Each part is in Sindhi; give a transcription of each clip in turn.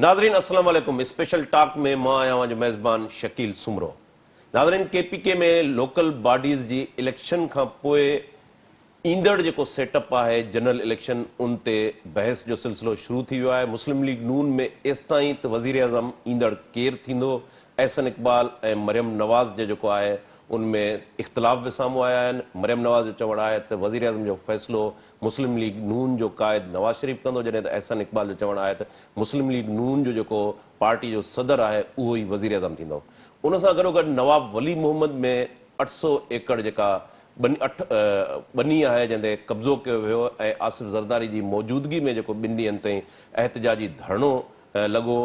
ناظرين السلام عليڪم اسپيشل ٽاڪ ۾ مان آهيان اوهان جو ميزبان شڪيل سومرو ناظرين ڪي پي ڪي ۾ لوڪل باڊيز جي اليڪشن کان پوء ايندڙ جيڪو سيٽ اپ آهي جنرل اليڪشن ان تي بحث جو سلسلو شروع ٿي ويو آهي مسلم ليگ نون ۾ ايستائين ته وزيراعظم ايندڙ ڪير ٿيندو احسن اقبال ۽ مريم نواز جي جيڪو آهي ان ۾ اختلاف به سامهون آيا آهن مريم نواز جو چوڻ آهي ته وزيراعظم جو فيصلو مسلم ليگ نون جو قائد نواز شريف ڪندو جڏهن ته احسن اقبال جو چوڻ آهي ته مسلم ليگ نون جو جيڪو پارٽي جو صدر آهي اهو ئي وزيراعظم ٿيندو ان سان گڏوگڏ نواب ولي محمد ۾ 800 ايڪڙ جيڪا ٻني اٺ ٻني آهي جنهن تي قبضو ڪيو ويو ۽ آصف زرداري جي موجودگي ۾ جيڪو ٻن ڏينهن تائين احتجاجي ڌرڻو لڳو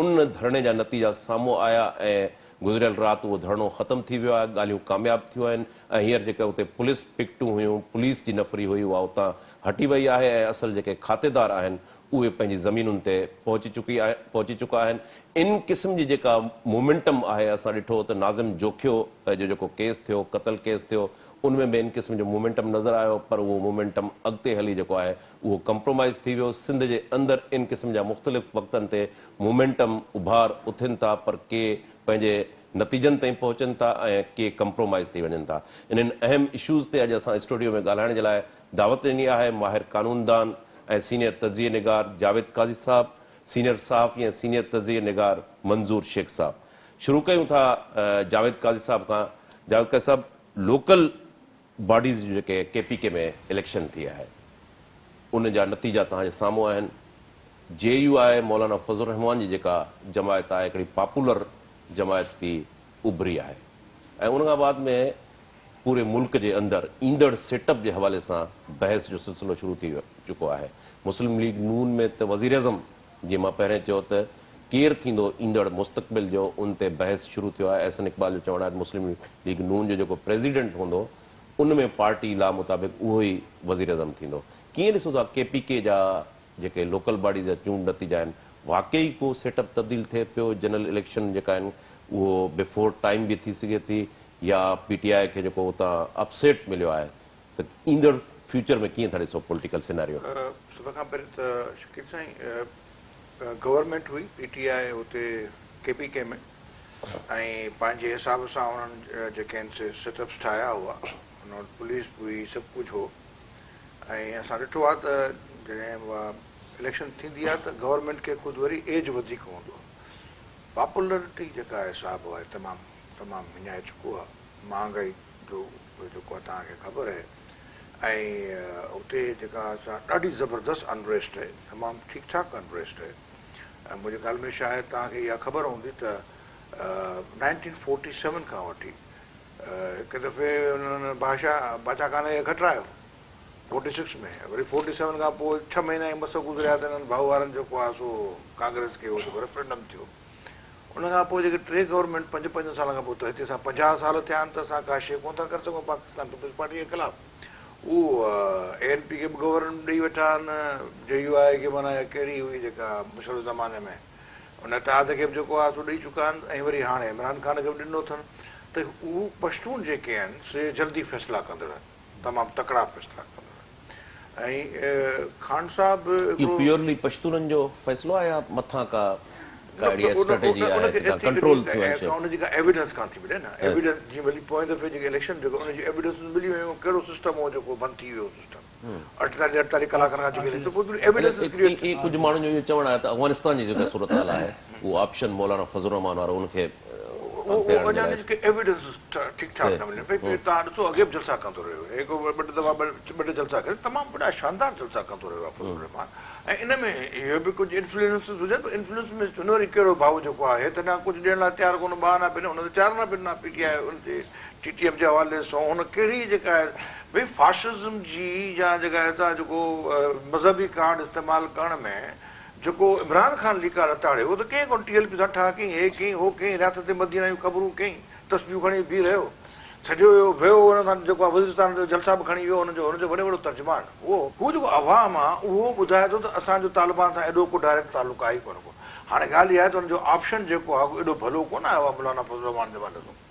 ان ڌرڻي جا نتيجا سامهون آيا ۽ گذريل رات اهو ڌرڻو ختم ٿي ويو آهي ڳالهيون ڪامياب ٿيون آهن ۽ هينئر جيڪي اتي پوليس پڪٽون هيون پوليس جي نفري هئي اها اتان هٽي وئي آهي ۽ اصل جيڪي کاتيدار آهن اهي پنهنجي زمينن تي پهچي چڪي پهچي چڪا آهن. ان قسم جي جيڪا مومينٽم آهي اسان ڏٺو ته ناظم جوکيو جو جيڪو ڪيس ٿيو قتل ڪيس ٿيو ان ۾ به ان قسم جو مومينٽم نظر آيو پر اهو مومينٽم اڳتي هلي جيڪو آهي اهو ڪمپرومائيز ٿي ويو. سنڌ جي اندر ان قسم جا مختلف وقتن تي مومينٽم اڀار اٿن ٿا پر ڪي پنهنجي نتيجن تائين پهچن ٿا ۽ ڪي ڪمپرومائيز ٿي وڃن ٿا. انهن اهم اشوز تي اڄ اسان اسٽوڊيو ۾ ڳالهائڻ جي لاء دعوت ڏني آهي ماهر قانوندان ۽ سينيئر تجزيي نگار جاويد قاضي صاحب، سينيئر صحافي ۽ سينيئر تجزيي نگار منظور شيخ صاحب. شروع ڪيون ٿا جاويد قاضي صاحب کان. جاويد قاضي صاحب لوڪل باڊيز جون جيڪي ڪي پي ڪي ۾ اليڪشن ٿي آهي ان جا نتيجا توهان جي سامهون آهن. جي يو آء مولانا فضل الرحمان جي جيڪا جماعت آهي هڪڙي پاپولر جماعت ٿي اڀري آهي ۽ ان کان بعد ۾ پوري ملڪ جي اندر ايندڙ سيٽ اپ جي حوالي سان بحث جو سلسلو شروع ٿي چڪو آهي. مسلم ليگ نون ۾ ته وزيراعظم جيئن مان پهرين چيو ته ڪير ٿيندو ايندڙ مستقبل جو ان تي بحث شروع ٿيو آهي. احسن اقبال جو چوڻ آهي ته مسلم ليگ نون جو جيڪو پريزيڊنٽ هوندو ان ۾ پارٽي لا مطابق اهو ئي وزيراعظم ٿيندو. ڪيئن ڏسو ٿا ڪي پي ڪي جا جيڪي لوڪل باڊيز جا چونڊ نتيجا آهن واقعي ڪو سيٽ اپ تبديل ٿئي پيو جنرل اليڪشن جيڪا آهن اهو بفور ٽائيم به ٿي سگهي ٿي يا پي ٽي آء کي جيڪو اتان اپ سيٽ مليو آهي ته ايندڙ فيوچر ۾ ڪيئن ٿا ڏسو پوليٽيڪل سيناريو؟ سڀ کان پهرين ته شڪيل سائين گورنمينٽ هئي پي ٽي آء اتي ڪي پي ڪي ۾ ۽ پنهنجي حساب سان انهن جيڪي آهن سي سيٽ اپس ٺاهيا هئا ان وٽ پوليس به هئي سڀ ڪجهه هو ۽ اسان ڏٺو آهي ته جڏهن اها اليڪشن ٿيندي آهي ته گورنمينٽ کي خود وري ايج وڌيڪ هوندو آهي پاپولرٽي جيڪا آهي صاحب اها تمام تمام وڃائي چڪو آهي مهانگائي جو جيڪو آهي توهان کي خبر آهي ۽ اتي جيڪا سا ڏاڍي زبردست انريسٽ آهي تمام ٺيڪ ٺاڪ انريسٽ آهي ۽ منهنجي خيال ۾ شايد توهان کي اها خبر هوندي ته نائنٽين فورٽي سيون کان وٺي هڪ دفعي انهن بادشاهه باچا خان کي کٽرايو فورٽي سڪس ۾ وري فورٽي سيون کان پوء ڇهه مهينا ئي مس گذريا ته انهن ڀائو وارن جيڪو آهي سو ڪانگريس کي اهو جيڪو ريفرنڊم ٿيو ان کان پوء جيڪي ٽي گورنمينٽ پنج پنج سالن کان پوء ته هتي اسان 50 سال ٿيا آهن ته اسان ڪا شيء ڪونه ٿا ڪري سگهون پاڪستان پيپلز پارٽي جي خلاف اهو اي اين پي کي به گورنمينٽ ڏئي ويٺا آهن جي يو آء کي معنيٰ ڪهڙي هئي جيڪا مشرف زماني ۾ ان اتحاد کي به جيڪو آهي سو ڏئي چڪا آهن ۽ وري هاڻي عمران خان کي به ڏنو اٿن ته هو پشتون جيڪي آهن سي جلدي فيصلا ڪندڙ آهن تمام تڪڙا فيصلا ڪندڙ آهن ۽ خان صاحب اهو هڪڙو پيورلي پشتونن جو فيصلو آهي يا مٿان ڪا ڪا اهڙي اسٽريٽجي آهي ان کي جتان ڪنٽرول ٿيو آهي شيء؟ ان جي ڪا ايويڊنس ڪانه ٿي ملي نه ايويڊنس جيئن ڀلي پوئين دفعي جيڪي اليڪشن جيڪو ان جي ايويڊنسز ملي ويون ڪهڙو سسٽم هو جيڪو بند ٿي ويو سسٽم 48 48 ڪلاڪن کان جيڪي ته پوء ايويڊنسز ڪريئيٽ ائين ڪجهه ماڻهن جو اهو چوڻ آهي ته افغانستان جي جيڪا صورتحال آهي اهو آپشن مولانا فضل الرحمان وارو ان کي اهو اڃا ان کي ايويڊنسز ٺيڪ ٺاڪ نه مليا ڀئي توهان ڏسو اڳي به جلسا ڪندو رهيو هڪ ٻه ٽي دفعا ٻه ٽي جلسا ڪري تمام وڏا شاندار جلسا ڪندو رهيو آهي فضل الرحمان ۽ ان ۾ اهو به ڪجهه انفلوئنسز هجن پر انفلوئنس ۾ هن وري ڪهڙو ڀائو جيڪو آهي ته نه ڪجهه ڏيڻ لاء تيار ڪونه ٻه آنا به نه هن ته چار آنا به ڏنا پي ٽي آء ان جي ٽي ٽي ايم جي حوالي سان هن ڪهڙي جيڪا آهي ڀئي فاشزم جي يا جيڪا آهي سا جيڪو مذهبي ڪارڊ استعمال ڪرڻ ۾ جيڪو عمران خان ليڪا لتاڙيو اهو ته ڪنهن ڪونه ٽي ايل پي سان ٺاهه ڪئين هي ڪئين هو ڪئين رياست مدينه جون خبرون ڪئين تسبيحون کڻي بيهي رهيو سڄو اهو ويو ان سان جيڪو آهي وزيرستان جو جلسا به کڻي ويو هن جو هن جو وڏي وڏو ترجمان اهو هو جيڪو عوام آهي اهو ٻڌائي ٿو ته اسان جو طالبان سان ايڏو ڪو ڊائريڪٽ تعلق آهي ئي ڪونه ڪو هاڻي ڳالهه اها آهي ته ان جو آپشن جيڪو آهي ايڏو ڀلو ڪونه آيو آهي مولانا فضل الرحمان جي حوالي سان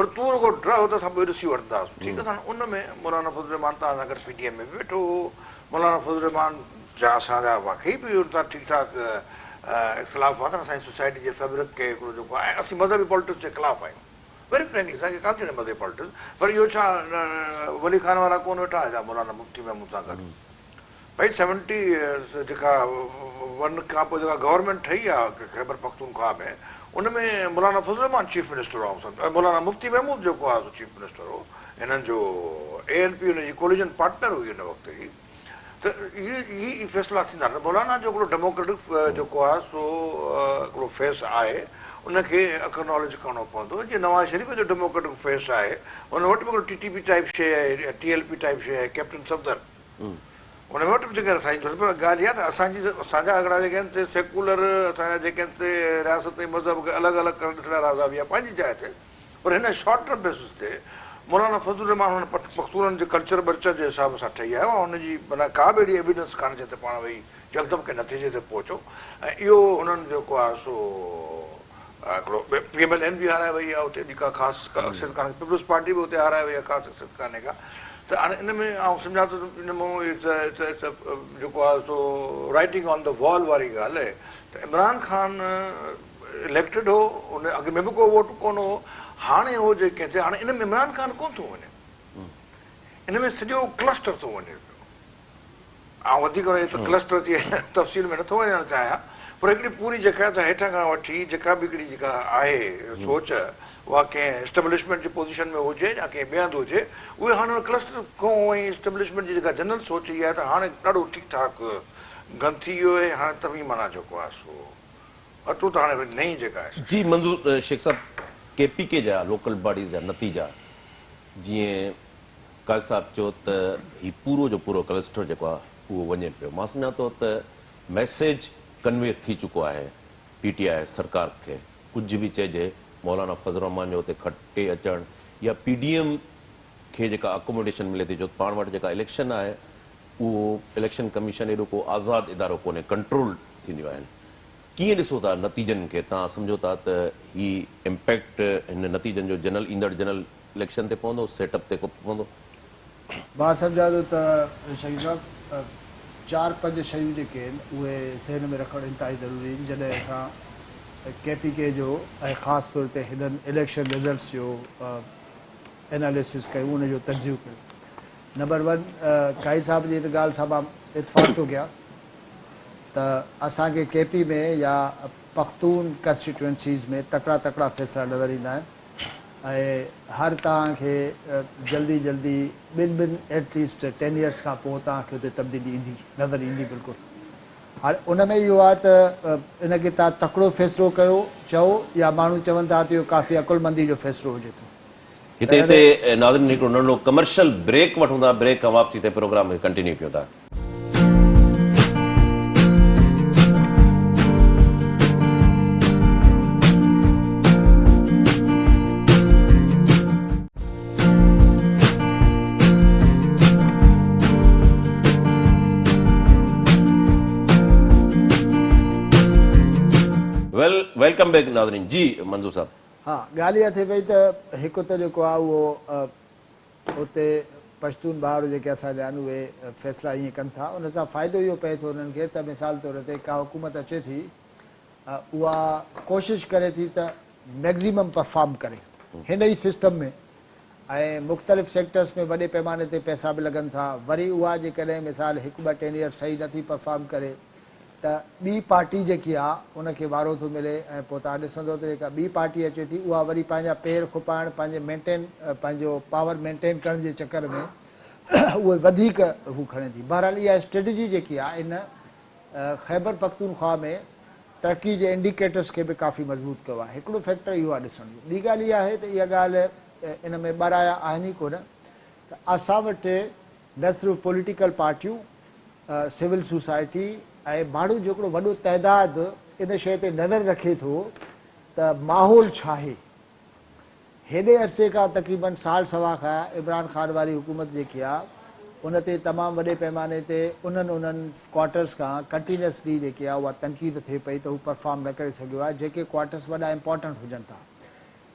پر تون رڳو ڊهه ته اسان پوء ڏسي وٺنداسون. ٺيڪ آهي هاڻي ان ۾ مولانا فضل الرحمان ته اسان سان گڏ پي ڊي ايم ۾ به ويٺو هو. مولانا فضل الرحمان جا اسان جا واقعي به ان سان ٺيڪ ٺاڪ اختلاف آهي ته اسان جي سوسائٽي جي فيبرڪ کي هڪڙو جيڪو آهي ۽ اسين مذهبي پالٽڪس جي خلاف آهيون ويري فرينڪلي اسان کي ڪانه ٿي وڻي مذهبي پالٽڪس پر اهو ڇا ولي خان وارا ڪونه ويٺا هئا ڇا مولانا مفتي محمود سان گڏ ڀئي سيونٽي جيڪا ون کان پوء جيڪا گورنمينٽ ٺهي آهي خيبر پختونخواهه ۾ ان ۾ مولانا فضل الرحمان چيف منسٽر هو مولانا مفتي محمود جيڪو آهي سو چيف منسٽر هو هنن جو اي اين پي ان جي ڪوليجن پارٽنر هئي ان وقت جي ته اهي ئي فيصلا ٿيندا ته مولانا جو هڪڙو ڊيموڪريٽڪ جيڪو آهي سو هڪڙو فيس آهي ان کي اڪناليج ڪرڻو پوندو جيئن نواز شريف جو ڊيموڪريٽڪ فيس آهي ان وٽ به هڪڙو ٽي ٽي پي ٽائيپ شيء آهي ٽي ايل پي ٽائيپ شيء آهي ڪيپٽن صفدر ان وٽ به جيڪر سائين پر ڳالهه اها ته اسان جي اسان جا هڪڙا جيڪي آهن سي سيڪولر اسان جا جيڪي آهن سي رياست ۽ مذهب کي الڳ الڳ ڪرڻ ڏسڻ وارا زاويا پنهنجي جاء تي پر هن شارٽ ٽرم بيسس تي مولانا فضل الرحمان هن پختونن جي ڪلچر ٻرچر جي حساب سان ٺهي آيو ۽ هن جي معنيٰ ڪا به اهڙي ايويڊنس ڪانهي جنهن تي پاڻ ويهي يڪدم ڪنهن نتيجي تي پهچو ۽ اهو هنن جيڪو آهي سو هڪڙو پي ايم ايل اين به هارائي وئي آهي اتي ايڏي ڪا خاص اڪثريت ڪانهي پيپلز پارٽي به اتي هارائي وئي آهي خاص اڪثريت ڪانهي ڪا ته هاڻي ان ۾ آئون سمجهان ٿو ته ان مان it's جيڪو آهي سو رائٽنگ آن the وال واري ڳالهه آهي ته عمران خان اليڪٽيڊ هو، ان اڳ ۾ به ڪو ووٽ ڪونه هو، هاڻي هو جيڪي ٿئي، هاڻي ان ۾ عمران خان ڪونه ٿو وڃي، ان ۾ سڄو ڪلسٽر ٿو وڃي پيو. آئون وڌيڪ ان ڪلسٽر جي تفصيل ۾ نٿو وڃڻ چاهيان، پر هڪڙي پوري جيڪا سا هيٺان کان وٺي جيڪا به هڪڙي جيڪا آهي سوچ، اها ڪنهن اسٽيبلشمينٽ جي پوزيشن ۾ هجي يا ڪنهن ٻئي هنڌ هجي، اهي هاڻي ان ڪلسٽر کان ۽ اسٽيبلشمينٽ جي جيڪا جنرل سوچ اها آهي ته هاڻي ڏاڍو ٺيڪ ٺاڪ گند ٿي ويو آهي، هاڻي توهين معنيٰ جيڪو آهي سو. اچو ته هاڻي وري نئين جيڪا آهي سا. جي منظور شيخ صاحب ڪي پي ڪي جا لوڪل باڊيز جا نتيجا جيئن قاضي صاحب چيو ته هي پورو جو پورو ڪلسٽر جيڪو آهي اهو وڃي پيو مان سمجهان ٿو ته ميسيج ڪنوي ٿي چڪو آهي پي ٽي آء سرڪار کي ڪجهه به چئجي مولانا فضل الرحمان جو اتي کٽي اچڻ يا پي ڊي ايم کي جيڪا اڪوموڊيشن ملي ٿي ڇو ته پاڻ وٽ جيڪا اليڪشن آهي اهو اليڪشن ڪميشن ايڏو ڪو آزاد ادارو ڪونهي ڪنٽرول ٿينديون آهن ڪيئن ڏسو ٿا نتيجن کي توهان سمجهو ٿا ته هي امپيڪٽ هن نتيجن جو جنرل ايندڙ جنرل اليڪشن تي پوندو سيٽ اپ تي ڪو پوندو؟ مان سمجهان ٿو ته شهيد صاحب چار پنج شيون جيڪي آهن اهي ذهن ۾ رکڻ انتهائي ضروري آهن جڏهن اسان ڪي پي ڪي جو ۽ خاص طور تي هنن اليڪشن رزلٽس جو اناليسس ڪيون ان جو تجزيو ڪيون نمبر ون قائد صاحب جي ان ڳالهه سان مان اتفاق ٿو ڪيان ته اسان کي ڪي پي ۾ يا پختون ڪانسٽيٽوئنسيز ۾ تڪڙا تڪڙا فيصلا نظر ايندا آهن ۽ هر توهان کي جلدي جلدي ٻن ٻن ايٽ ليسٽ ٽين يئرس کان پوء توهان کي اتي تبديلي ايندي نظر ايندي بلڪل هاڻي ان ۾ اهو آهي ته ان کي توهان تڪڙو فيصلو ڪيو چئو يا ماڻهو چون ٿا ته اهو ڪافي عقلمندي جو فيصلو هجي ٿو هتي هتي ناظرين هڪڙو ننڍڙو ڪمرشل بريڪ وٺون ٿا بريڪ کان واپسي تي پروگرام کي ڪنٽينيو ڪيون ٿا. ويل welcome back ناظرين جي منظور صاحب. ها ڳالهه اها ٿئي پئي ته هڪ ته جيڪو آهي اهو اتي پشتون ڀائر جيڪي اسان جا آهن اهي فيصلا ائين ڪن ٿا ان سان فائدو اهو پئي ٿو انهن کي ته مثال طور تي ڪا حڪومت اچي ٿي اها ڪوشش ڪري ٿي ته ميگزيمم پرفارم ڪري هن ئي سسٽم ۾ ۽ مختلف سيڪٽرس ۾ وڏي پيماني تي پئسا به لڳن ٿا وري اها جيڪڏهن مثال هڪ ٻه ٽينيئر صحيح نٿي پرفارم ڪري ته ٻي پارٽي جيڪي آ ان کي وارو ٿو ملي ۽ پوء توهان ڏسندو ته جيڪا ٻي پارٽي اچي ٿي اها وري پنهنجا پير کپائڻ پنهنجي مينٽين پنهنجو پاور مينٽين ڪرڻ جي چڪر ۾ اهي وڌيڪ هو کڻي ٿي بهرحال اها اسٽريٽجي جيڪي آ ان خيبر پختونخوا ۾ ترقي جي انڊيڪيٽرس کي به ڪافي مضبوط ڪيو آهي هڪڙو فيڪٽر اهو آ ڏسڻ جو ٻي ڳالهه اها آهي ته اها ڳالهه ان ۾ ٻه رايا آهن ئي ڪونه ته اسان وٽ نه صرف پوليٽيڪل پارٽيون سول سوسائٽي ۽ ماڻهن جو هڪڙو وڏو تعداد ان شيء تي نظر رکي ٿو ته ماحول ڇاهي. هيڏي عرصي کان تقريبن سال سوا کان عمران خان واري حڪومت جيڪي آ ان تي تمام وڏي پيماني تي انهن انهن ڪوارٽرز کان ڪنٽينيوسلي جيڪي آ اها تنقيد ٿئي پئي ته هو پرفارم نه ڪري سگهيو آهي جيڪي ڪوارٽرز وڏا امپارٽنٽ هجن ٿا.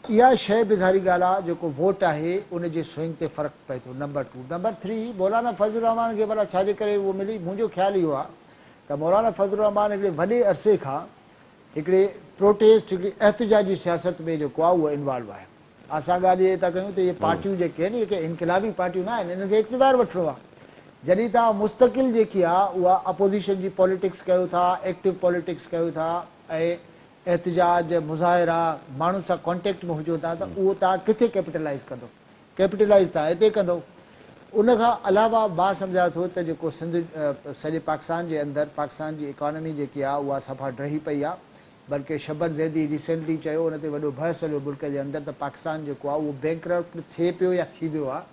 اها شيء به ظاهري ڳالهه آ جيڪو ووٽ آهي ان جي سوئنگ تي فرق پئي ٿو نمبر ٽو نمبر ٿري مولانا فضل الرحمان کي ڀلا ڇا جي ڪري اهو ملي منهنجو خيال اهو آ ته ته مولانا فضل الرحمان هڪڙي وڏي عرصي کان هڪڙي پروٽيسٽ هڪڙي احتجاجي سياست ۾ جيڪو آهي اهو انوالو آهي. اسان ڳالهه اها ٿا ڪيون ته اهي پارٽيون جيڪي آهن اهي ڪي انقلابي پارٽيون نه آهن انهن کي اقتدار وٺڻو آهي. جڏهن توهان مستقل جيڪي آهي اها اپوزيشن جي پاليٽڪس ڪيو ٿا ايڪٽو پاليٽڪس ڪيو ٿا ۽ احتجاج مظاهرا ماڻهن سان ڪانٽيڪٽ ۾ هجو ٿا ته اهو توهان ڪٿي ڪيپيٽلائيز ڪندو ڪيپيٽلائيز توهان هتي ڪندو. ان کان علاوه مان سمجهان ٿو ته جيڪو سنڌ سڄي پاڪستان جي اندر پاڪستان جي اڪانومي جيڪي آهي اها صفا ڊهي پئي آهي بلڪه شبر زيدي ريسينٽلي چيو ان تي وڏو بحث هليو ملڪ جي اندر ته پاڪستان جيڪو آهي اهو بينڪرپٽ ٿئي پيو يا ٿي ويو آهي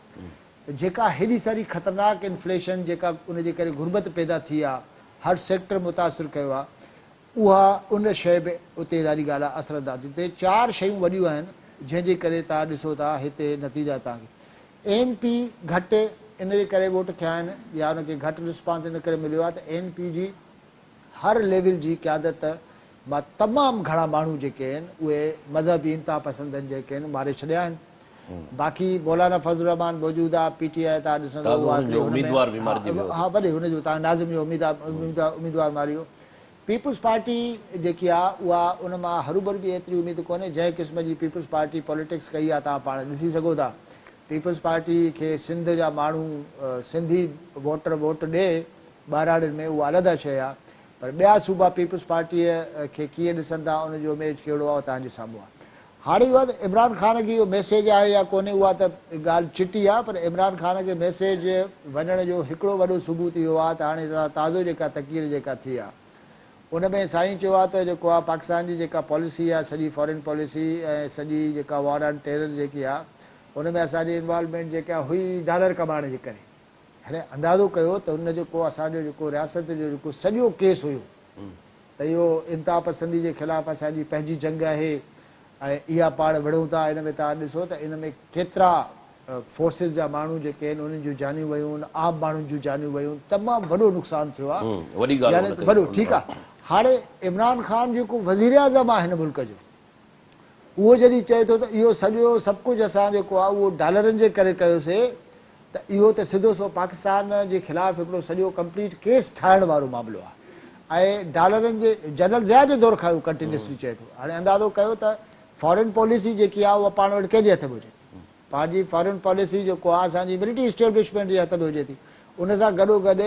ته جيڪا هيڏي ساري خطرناڪ انفليشن جيڪا ان جي ڪري غربت پيدا ٿي آهي هر سيڪٽر متاثر ڪيو آهي اها ان شيء به اتي ظاهري ڳالهه آهي اثر انداز ٿي ٿئي. چار شيون وڏيون آهن جنهن جي ڪري توهان ڏسو ٿا هتي نتيجا توهان کي اين پي گهٽ ان جي ڪري ووٽ ٿيا آهن يا ان کي گهٽ رسپانس ان ڪري مليو آهي ته اين پي جي هر ليول جي قيادت مان تمام گهڻا ماڻهو جيڪي آهن اهي مذهبي انتها پسندن جيڪي آهن ماري ڇڏيا آهن باقي مولانا فضل الرحمان موجود آهي پي ٽي آء توهان ڏسندو تازو اها هنن جو هڪڙي هن ۾ اميدوار به مارجي ويو. ها وڏي هن جو توهان ناظم جو اميدوار ماريو پيپلز پارٽي جيڪي آ اها ان مان هروڀرو به ايتري اميد ڪونهي جنهن قسم جي پيپلز پارٽي پاليٽڪس ڪئي آ توهان پاڻ ڏسي سگهو ٿا پيپلز پارٽي کي سنڌ جا ماڻهو سنڌي ووٽر ووٽ ڏي ٻهراڙين ۾ اها علحده شيء آ پر ٻيا صوبا پيپلز پارٽيء کي ڪيئن ڏسن ٿا ان جو اميج ڪهڙو آ اهو توهان جي سامهون آ هاڻي اها ته عمران خان کي اهو ميسيج آهي يا ڪونهي اها ته ڳالهه چٽي آ پر عمران خان کي ميسيج وڃڻ جو هڪڙو وڏو ثبوت اهو آ ته هاڻي تازو جيڪا تقرير جيڪا ٿي آ ان ۾ سائين چيو آ ته جيڪو آ پاڪستان جي جيڪا پاليسي آ سڄي فارين پاليسي ۽ سڄي جيڪا وار آن ٽيرر جيڪي آ ان ۾ اسان جي انوالومينٽ جيڪا هئي ڊالر ڪمائڻ جي ڪري هاڻي اندازو ڪيو ته ان جيڪو اسان جو جيڪو رياست جو جيڪو سڄو ڪيس هيو ته اهو انتها پسندي جي خلاف اسان جي پنهنجي جنگ آهي ۽ اها پاڻ وڙهون ٿا ان ۾ توهان ڏسو ته ان ۾ ڪيترا فورسز جا ماڻهو جيڪي آهن انهن جون جانيون ويون عام ماڻهن جون جانيون ويون تمام وڏو نقصان ٿيو آهي وڏي ڳالهه يعني هن ڪئي وڏو ٺيڪ آهي هاڻي عمران خان جيڪو وزيراعظم آهي هن ملڪ جو اهو جڏهن چئي ٿو ته اهو سڄو سڀ ڪجهه اسان جيڪو آهي اهو ڊالرن جي ڪري ڪيوسي ته اهو ته سڌو سو پاڪستان جي خلاف هڪڙو سڄو ڪمپليٽ ڪيس ٺاهڻ وارو معاملو آهي ۽ ڊالرن جي جنرل ضياء جي دور کان اهو ڪنٽينيوسلي چئي ٿو هاڻي اندازو ڪيو ته فارين پاليسي جيڪي آهي اها پاڻ وٽ ڪنهن جي هٿ ۾ هجي پنهنجي فارين پاليسي جيڪو آهي اسان جي ملٽري اسٽيبلشمينٽ جي هٿ ۾ هجي ٿي ان سان گڏو گڏ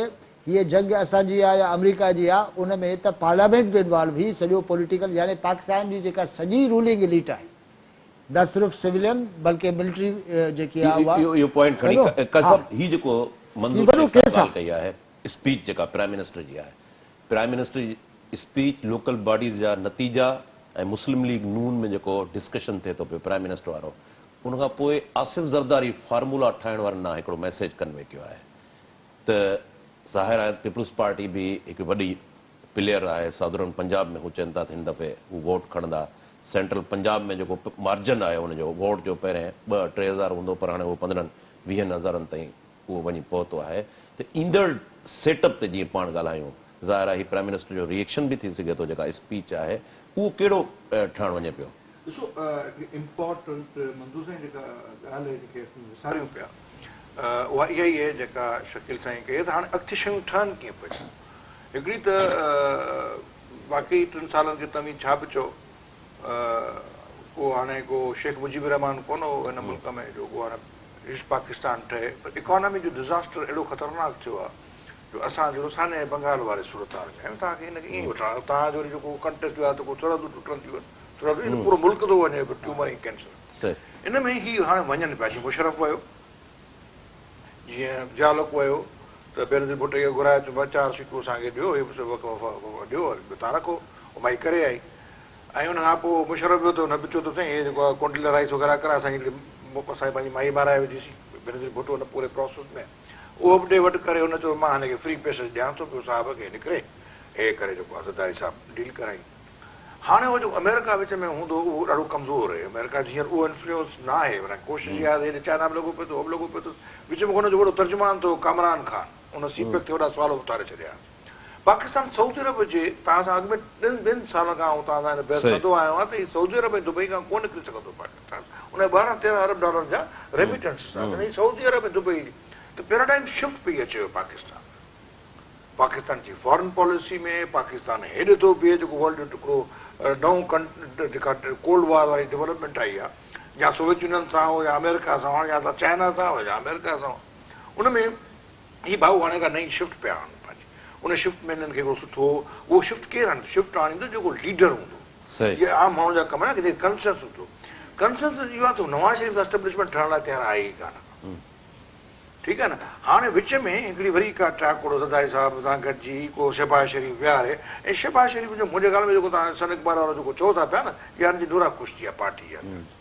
هيء جنگ اسان جي آهي يا آمريڪا جي آهي ان ۾ ته پارليامينٽ به انوالو هي سڄو پوليٽيڪل يعني پاڪستان جي جيڪا سڄي رولنگ اليٽ آهي نه صرف سويلين بلڪه ملٽري جيڪي آهي اها اهو پوائنٽ کڻي قاضي صاحب هي جيڪو منظور شيخ صاحب ڳالهه ڪئي آهي اسپيچ جيڪا پرائم منسٽر جي آهي پرائم منسٽر جي اسپيچ لوڪل باڊيز جا نتيجا ۽ مسلم ليگ نون ۾ جيڪو ڊسڪشن ٿئي ٿو پيو پرائم منسٽر وارو ان کان پوء آصف زرداري فارمولا ٺاهڻ وارن ڏانهن هڪڙو ميسيج ڪنوي ڪيو آهي ته ظاهر آهي پيپلز پارٽي به هڪ وڏي پليئر آهي سادرن پنجاب ۾ هو چون ٿا ته هن دفعي هو ووٽ کڻندا سينٽرل پنجاب ۾ جيڪو مارجن آهي ان جو ووٽ جو پهرين ٻه ٽي هزار هوندو پر هاڻي اهو پندرهن ويهن هزارن تائين اهو وڃي پهتو آهي ته ايندڙ سيٽ اپ تي جيئن پاڻ ڳالهايون ظاهر آهي هي پرائم منسٽر جو ري ايڪشن به ٿي سگهي ٿو جيڪا اسپيچ آهي اهو ڪهڙو ٺهڻ وڃي پيو. ڏسو هڪڙي امپارٽنٽ منظور سائين جيڪا ڳالهه آهي جنهن کي اسين وساريون پيا اها اها ئي آهي جيڪا شڪيل سائين ڪئي آهي ته هاڻي اڳتي شيون ٺهن ڪيئن پيون هڪڙي ته واقعي ٽن سالن کي توهين ڇا به چئو ڪو هاڻي ڪو شيخ مجيب الرحمان ڪونه هو هن ملڪ ۾ جو ڪو هاڻي ايسٽ پاڪستان ٺهي پر اڪانامي جو ڊزاسٽر اهڙو خطرناڪ ٿيو آهي جو اسان جهڙو سانحه بنگال واري صورتحال ۾ آهيون توهان کي ان کي ائين ئي وٺڻو آهي توهان جو وري جيڪو ڪنٽيسٽ جو آهي ته ڪو سرحدون ٽٽن ٿيون سرحدون پورو ملڪ ٿو وڃي پيو ٽيومر ۽ ڪينسر ان ۾ هي هاڻي وڃن پيا جيئن مشرف ويو جيئن ضياء الحق ويو ته بينظير ڀٽي کي گهرائي چيو ڀاء چار سيٽون اسان کي ڏيو هي ڏيو ٻيو تان رکو هو مائي ڪري آئي ۽ ان کان پوء مشرف ويو ته هن به چيو ته سائين هي جيڪو آهي ڪونڊيلا رائيس وغيره ڪرائي اسان جي هڪڙي اسان جي پنهنجي مائي مارائي وڌيسين بينظير ڀٽو ان پوري پراسيس ۾ اهو به ڏي وٺ ڪري هن چيو مان هن کي فري پيسج ڏيان ٿو پيو صاحب کي نڪري هي ڪري جيڪو آهي زرداري صاحب ڊيل ڪرائي هاڻي اهو جيڪو آمريڪا وچ ۾ هوندو اهو ڏاڍو ڪمزور آهي. آمريڪا جي هينئر اهو انفلوئنس نه آهي. معنيٰ ڪوشش اها آهي ته هيڏي چائنا به لڳو پيو اٿس، هو به لڳو پيو اٿس. وچ ۾ هن جو وڏو ترجمان ٿيو ڪامران خان، ان سي پيڪ تي وڏا سوال اٿاري ڇڏيا. پاڪستان سعودي عرب جي توهان سان اڳ ۾ ٽن ٻن سالن کان آئون توهان سان هن بحث ڪندو آيو آهيان ته هي سعودي عرب ۽ دبئي کان ڪونه نڪري سگهندو پاڪستان. ان جا 12 13 ارب ڊالرن جا ريميٽنسز آهن. هي سعودي عرب ۽ دبئي ته پيراڊائم شفٽ پئي اچي ويو پاڪستان ۾. پاڪستان جي فارن پاليسي ۾ پاڪستان هيڏ ٿو بيهي جيڪو ورلڊ جو هڪڙو نئون ڪن جيڪا ڪولڊ وار واري ڊولپمينٽ آئي آهي يا سوويت يونين سان هو يا آمريڪا سان هو يا ته چائنا سان هو يا آمريڪا سان هو ان ۾ هي ڀائو هاڻي ڪا نئين شفٽ پيا آڻن پنهنجي ان شفٽ ۾ هنن کي هڪڙو سٺو اهو شفٽ ڪير آڻيندو شفٽ آڻيندو جيڪو ليڊر هوندو اهي عام ماڻهن جا ڪم نه ڪٿي ڪنسنس هوندو ڪنسنس اهو آهي ته نواز شريف سان اسٽيبلشمينٽ ٺهڻ لاء تيار آهي ئي ڪانه ٺيڪ آهي نه هاڻي وچ ۾ هڪڙي وري ڪا ٽراڪوڙو زرداري صاحب سان گڏجي ڪو شهباز شريف ويهاري ۽ شهباز شريف جو منهنجي خيال ۾ جيڪو توهان احسن اقبال وارو جيڪو چئو ٿا پيا نه اها هن جي نورا خوش جي آهي پارٽي جي اندر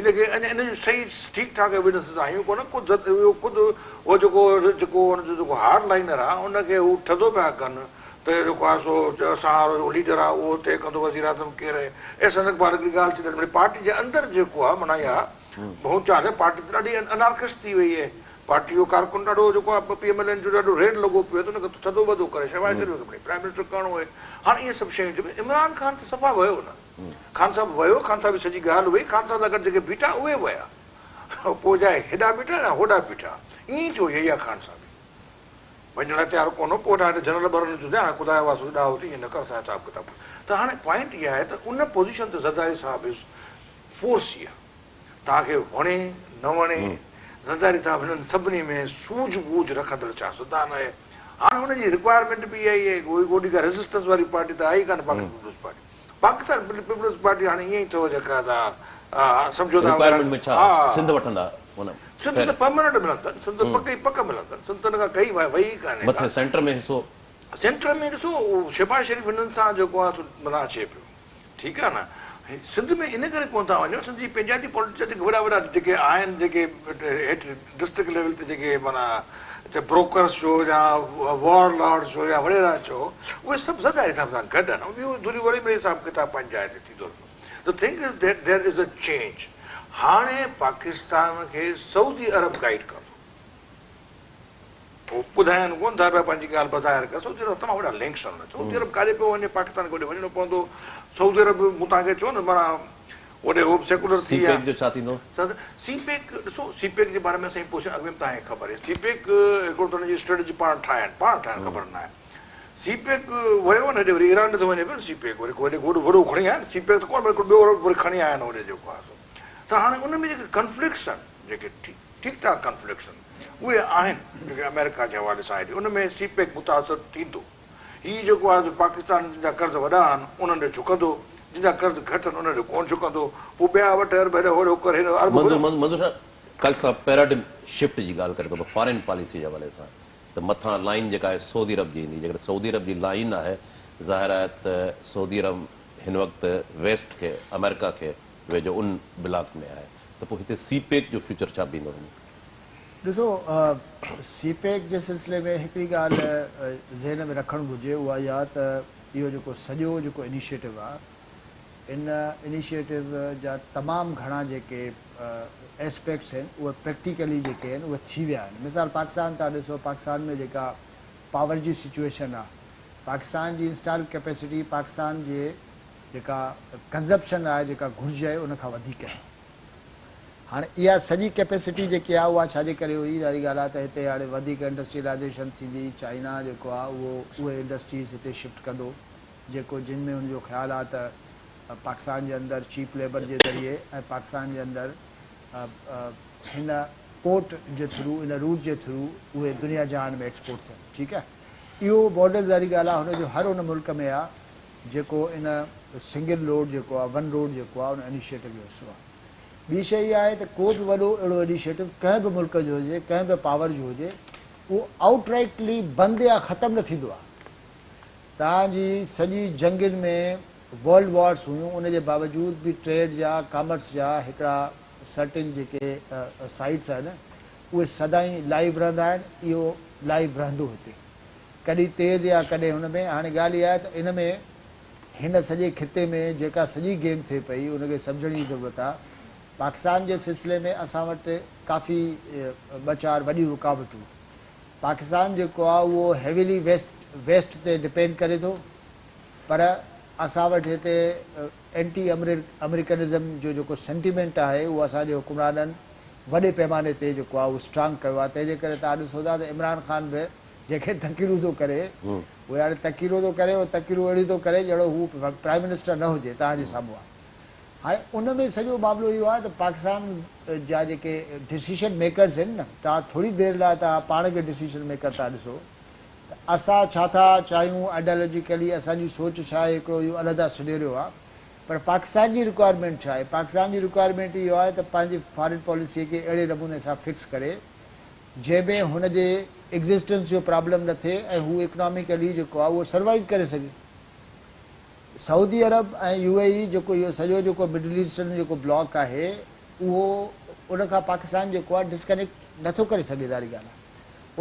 ان کي اڃا ان جون صحيح ٺيڪ ٺاڪ ايويڊنسز آيون ڪونه ڪو اهو خود اهو جيڪو جيڪو ان جو جيڪو هارڊ لائنر آهي ان کي هو ٿڌو پيا ڪن ته جيڪو آهي سو اسان وارو جيڪو ليڊر آهي اهو طئي ڪندو وزيراعظم ڪير آهي احسن اقبال هڪڙي ڳالهه چئي ته پارٽي جي اندر جيڪو آهي معنيٰ اها ڀونچال آهي پارٽي ته ڏاڍي انارڪسٽ ٿي وئي آهي پارٽي جو ڪارڪن ڏاڍو جيڪو آهي پي ايم ايل اين جو ڏاڍو ريڊ لڳو پيو آهي ته ان کي ٿڌو وڌو ڪري شهباز شريف کي پرائم منسٽر ڪرڻو آهي هاڻي اهي سڀ شيون جيڪي عمران خان ته صفا ويو نه خان صاحب ويو خان صاحب جي سڄي ڳالهه وئي خان صاحب سان گڏ جيڪي بيٺا اهي ويا پوء جاء هيڏا بيٺا يا هوڏا بيٺا ائين ئي ٿيو يحيٰ خان سان به وڃڻ لاء تيار ڪونه هو پوء هيڏانهن جنرل برن چيو هاڻي خدا جو واسطو ڏاهو ٿي ائين نه ڪر اسان حساب ڪتاب ته هاڻي پوائنٽ اها آهي ته ان پوزيشن تي زرداري صاحب از فورس اها توهان کي وڻي نه وڻي زرداري صاحب هنن سڀني ۾ سوجهه ٻوجهه رکندڙ سياستدان آهي. هاڻ هن جي رڪوائرمينٽ به اها ئي آهي. ڪوئي ڪوڏي ڪا ريزسٽنس واري پارٽي ته آهي ئي ڪانه Pakistan peoples party. Pakistan peoples party هاڻي ائين ئي اٿو جيڪا سا سمجهوتا وغيره رڪوائرمينٽ ۾ ڇا سنڌ وٺندا معنيٰ سنڌ ته پرماننٽ ملندن سنڌ ته پڪ ئي پڪ ملندن سنڌ ته ان کان ڪئي وئي ئي ڪانهي مٿي سينٽر ۾ حصو سينٽر ۾ ڏسو شهباز شريف هنن سان جيڪو آهي سو معنيٰ اچي پيو. ٺيڪ آ نه سنڌ ۾ ان ڪري ڪونه ٿا وڃو سنڌ جي پنهنجاتي پالٽڪس جا جيڪي وڏا وڏا جيڪي آهن جيڪي هيٺ ڊسٽرڪٽ ليول تي جيڪي معنيٰ بروڪرس چئو يا وار لارڊس چئو يا وڏيرا چئو اهي سڀ زرداري صاحب سان گڏ آهن ٻيون ڌريون وري مڙئي حساب ڪتاب پنهنجي جاء تي ٿيندو رهندو the thing is that there is a change هاڻي پاڪستان کي سعودي عرب گائيڊ ڪندو. هو ٻڌائين ڪونه ٿا پيا پنهنجي ڳالهه بظاهر ڪن سعودي عرب تمام وڏا لنڪس آهن سعودي عرب ڪاڏي پيو وڃي پاڪستان کي اوڏي وڃڻو پوندو سعودي عرب مون توهان کي چيو نه معنيٰ اوڏي هو به سيڪولر ٿي سي ويا پيڪ جو ڇا ٿيندو؟ سي پيڪ ڏسو سي پيڪ جي باري ۾ اسان جي پوزيشن اڳ ۾ به توهان کي خبر آهي سي پيڪ هڪڙو ته ان جي اسٽريٽجي پاڻ ٺاهين پاڻ ٺاهين خبر نه آهي سي پيڪ ويو نه هيڏي وري ايران ڏي ٿو وڃي پيو نه سي پيڪ وري هيڏي گوڏ وڏو کڻي آيا نه سي پيڪ ته ڪونه پر هڪڙو ٻيو وري کڻي آيا آهن هوڏي جيڪو آهي سو ته هاڻي ان ۾ جيڪي ڪنفلڪٽس آهن جيڪي ٺيڪ ٺاڪ ڪنفلڪٽس آهن اهي آهن جيڪي آمريڪا جي حوالي سان آهن ان ۾ سي پيڪ متاثر ٿيندو. هي جيڪو آهي سو پاڪستان جن جا قرض وڏا آهن انهن ڏي جهڪندو جن جا قرض گهٽ آهن انهن ڏي ڪونه جهڪندو پوء ٻيا وٺ ارب هيڏي هوڏي ڪر هيڏي ارب منظور منظور صاحب قاضي صاحب پيراڊم شفٽ جي ڳالهه ڪري ٿو ته فارين پاليسي جي حوالي سان ته مٿان لائين جيڪا آهي سعودي عرب جي ايندي جيڪڏهن سعودي عرب جي لائين آهي ظاهر آهي ته سعودي عرب هن وقت ويسٽ کي آمريڪا کي ويجهو ان بلاڪ ۾ آهي ته پوء هتي سي پيڪ جو فيوچر ڇا بيهندو وڃي؟ ڏسو سي پيڪ جي سلسلي ۾ هڪڙي ڳالهه ذهن ۾ رکڻ گهرجي اها اها ته اهو جيڪو سڄو جيڪو انيشيٽو آهي ان انيشيٽو جا تمام گهڻا جيڪي ايسپيڪٽس آهن اهي پريڪٽيڪلي جيڪي آهن اهي ٿي ويا آهن مثال پاڪستان تان ڏسو پاڪستان ۾ جيڪا پاور جي سچوئيشن آهي پاڪستان جي انسٽال ڪيپيسٽي پاڪستان جي جيڪا ڪنزپشن آهي جيڪا گهرج آهي ان کان وڌيڪ آهي. هاڻي اها سڄي ڪيپيسٽي جيڪي آهي اها ڇا جي ڪري هئي ظاهري ڳالهه آهي ته هتي هاڻي وڌيڪ انڊسٽريلائيزيشن ٿيندي چائنا جيڪو آهي اهو اهي انڊسٽريز هتي شفٽ ڪندو جيڪو جن ۾ هن جو خيال آهي ته پاڪستان جي اندر چيپ ليبر جي ذريعي ۽ پاڪستان جي اندر هن پورٽ جي ٿرو ان روٽ جي ٿرو اهي دنيا جهان ۾ ايڪسپورٽ ٿين ٺيڪ آهي اهو ماڊل ظاهري ڳالهه آهي هن جو هر ان ملڪ ۾ آهي جيڪو ان سنگل روڊ جيڪو آهي ون روڊ جيڪو آهي ان انيشيٽو جو حصو آهي. ٻي شيء اها آهي ته ڪو به وڏو اهڙو انيشيٽو ڪنهن به ملڪ جو هجي ڪنهن به پاور جو هجي اهو آئوٽ رائٽلي بند يا ختم نه ٿيندو آهي. توهان جي سڄي جنگين ۾ ورلڊ وارس هيون ان جي باوجود به ٽريڊ جا ڪامرس جا هڪڙا سرٽن جيڪي سائيٽس آهن اهي سدائين لائيو رهندا آهن اهو لائيو رهندو هتي. ڪڏهن تيز يا ڪڏهن هن ۾، هاڻي ڳالهه اها آهي ته ان ۾ هن سڄي خطي ۾ جيڪا سڄي گيم ٿئي پئي ان کي سمجهڻ جي ضرورت آهي. پاڪستان جي سلسلي ۾ اسان وٽ ڪافي ٻه چار وڏيون رڪاوٽون. پاڪستان جيڪو آهي اهو هيويلي ويسٽ ويسٽ تي ڊپينڊ ڪري ٿو پر اسان وٽ هتي اينٽي آمريڪنزم جو جيڪو سينٽيمينٽ آهي اهو اسان جي حڪمرانن وڏي پيماني تي جيڪو آهي اهو اسٽرانگ ڪيو آهي تنهن جي ڪري توهان ڏسو ٿا ته عمران خان به جيڪي تقريرون ٿو ڪري اهي هاڻي تقريرون ٿو ڪري اهي تقريرون اهڙيون ٿو ڪري ڄڻو هو پرائم منسٽر نه هجي توهان جي سامهون آهي. هاڻي ان ۾ سڄو معاملو اهو آهي ته پاڪستان جا جيڪي ڊسيشن ميڪرز آهن نه توهان ٿوري دير لاء توهان پاڻ کي ڊسيشن ميڪر ٿا ڏسو ته اسان ڇا ٿا چاهيون آئيڊيالوجيڪلي اسان جي سوچ ڇا آهي هڪڙو اهو علحده سنيريو آهي پر پاڪستان جي رڪوائرمينٽ ڇا آهي پاڪستان جي رڪوائرمينٽ اهو آهي ته پنهنجي فارين پاليسي کي اهڙي نموني سان فڪس ڪري جنهن ۾ هن جي ايگزسٽنس جو پرابلم نه ٿئي ۽ هو اڪناميڪلي جيڪو آهي اهو سروائيو ڪري سگهي. سعودي عرب ۽ يو اي اي جيڪو اهو سڄو جيڪو مڊل ايسٽرن جيڪو بلاڪ آهي اهو ان کان پاڪستان جيڪو آهي ڊسڪنيڪٽ نه ٿو ڪري سگهي ظاهري ڳالهه آهي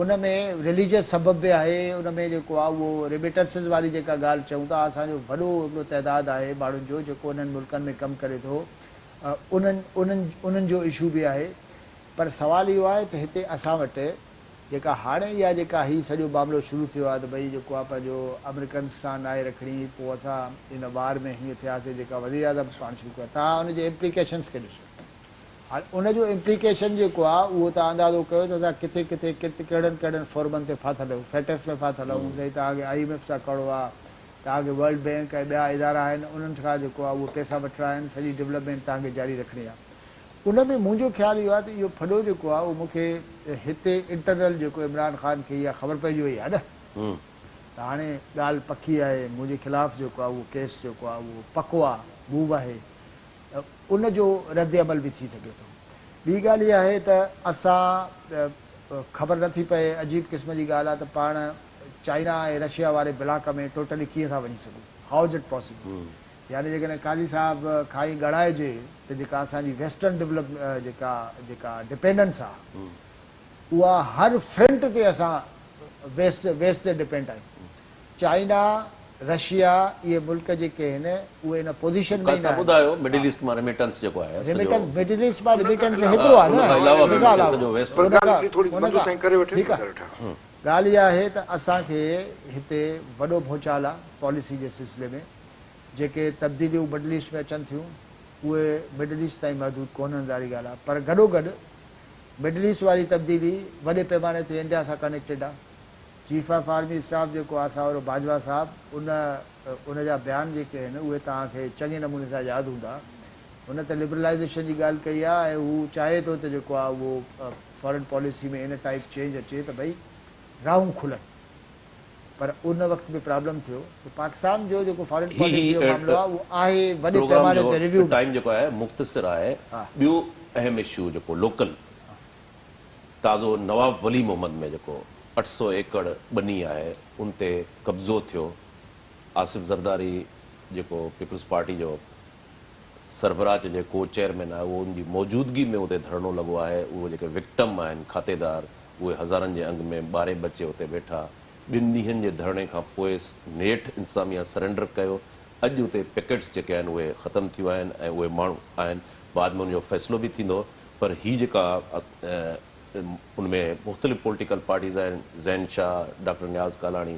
ان ۾ رليجس سبب به آهي ان ۾ جيڪو آهي اهو ريميٽنسز واري جيڪا ڳالهه چئون ٿا اسان جو وڏو هڪڙو تعداد آهي ماڻهن جو جيڪو انهن ملڪن ۾ ڪم ڪري ٿو انهن انهن انهن جو اشو به آهي پر سوال اهو آهي ته هتي اسان وٽ جيڪا هاڻي اها جيڪا هي سڄو معاملو شروع ٿيو آهي ته ڀئي جيڪو آهي پنهنجو آمريڪنس سان ناهي رکڻي پوء اسان ان وار ۾ هيئن ٿياسي جيڪا وزيراعظم پاڻ شروع ڪيو توهان ان جي امپليڪيشنس کي ڏسو هاڻي ان جو امپليڪيشن جيڪو آهي اهو توهان اندازو ڪيو ته اسان ڪٿي ڪٿي ڪت ڪهڙن ڪهڙن فورمن تي ڦاٿل آهيون فيٽف ۾ ڦاٿل آهيون سائين توهان کي I M F سان ڪرڻو آهي توهان کي ورلڊ بينڪ ۽ ٻيا ادارا آهن انهن کان جيڪو آهي اهو پئسا وٺڻا آهن سڄي ڊولپمينٽ توهان کي جاري رکڻي آهي ان ۾ منهنجو خيال اهو آهي ته اهو ڦڏو جيڪو آهي اهو مون کي هتي انٽرنل جيڪو عمران خان کي اها خبر پئجي وئي آهي نه ته هاڻي ڳالهه پڪي آهي منهنجي خلاف جيڪو آهي اهو ڪيس جيڪو آهي اهو پڪو آهي موو آهي ته ان جو رد عمل به ٿي سگهي ٿو. ٻي ڳالهه اها آهي ته اسان خبر نه ٿي پئي عجيب قسم جي ڳالهه آهي ته پاڻ چائنا ۽ رشيا واري بلاڪ ۾ ٽوٽلي ڪيئن ٿا وڃي سگهون how is it possible يعني جيڪڏهن قاضي صاحب کان ئي ڳڻائجي ته جيڪا اسان جي ويسٽرن ڊولپ جيڪا جيڪا ڊپينڊنس آ اها هر فرنٽ تي اسان ويسٽ ويسٽ تي ڊپينڊ آهيون. چائنا، رشيا اهي ملڪ جيڪي آهن اهي ان پوزيشن ۾ ئي قاضي نه صاحب آهن. ٻڌايو مڊل ايسٽ مان ريميٽنس جيڪو آهي سڄو ريميٽنس مڊل ايسٽ مان ريميٽنس هيترو آهي ان نه کان علاوه ان به کان علاوه سڄو ويسٽ پر ان ڳالهه کان هڪڙي ٿوري ان منظور کان سائين ڪري وٺي ٺيڪ آهي ڪري وٺان. ڳالهه اها آهي ته اسان کي هتي وڏو ڀونچال آهي پاليسي جي سلسلي ۾ جيڪي تبديليون مڊل ايسٽ ۾ اچن ٿيون اهي مڊل ايسٽ تائين محدود ڪونهن ظاهري ڳالهه آهي پر گڏوگڏ مڊل ايسٽ واري تبديلي وڏي پيماني تي انڊيا سان ڪنيڪٽيڊ آهي. چيف آف آرمي اسٽاف جيڪو آهي سائورو باجوا صاحب ان ان جا بيان جيڪي آهن اهي توهان کي چڱي نموني سان ياد هوندا. هن ته لبرلائيزيشن جي ڳالهه ڪئي آهي ۽ هو چاهي ٿو ته جيڪو آهي اهو فارن پاليسي ۾ ان ٽائيپ چينج اچي ته ڀئي راهون کلن. پر ان وقت به پرابلم ٿيو ته پاڪستان جو جيڪو فارن هي پاليسي جو معاملو آهي اهو آهي وڏي پروگرام پيماني جو تي ريويو ۾. ٽائيم جيڪو آهي مختصر آهي ٻيو اهم اشو جيڪو لوڪل تازو نواب ولي محمد ۾ جيڪو 800 ايڪڙ ٻني آهي ان تي قبضو ٿيو آصف زرداري جيڪو پيپلز پارٽي جو سربراهه چئجي ڪو چيئرمين آهي اهو ان جي موجودگي ۾ اتي ڌرڻو لڳو آهي اهي جيڪي وڪٽم آهن کاتيدار اهي هزارن جي انگ ۾ ٻارين ٻچي اتي ويٺا. ٻن ڏينهن جي ڌرڻي کان پوء نيٺ انتظاميا سرينڊر ڪيو. اڄ اتي پڪيٽس جيڪي آهن اهي ختم ٿي ويا آهن ۽ اهي ماڻهو آهن. بعد ۾ ان جو فيصلو به ٿيندو پر هي جيڪا ان ۾ مختلف پوليٽيڪل پارٽيز آهن، زين شاهه، ڊاڪٽر نياز ڪالاڻي،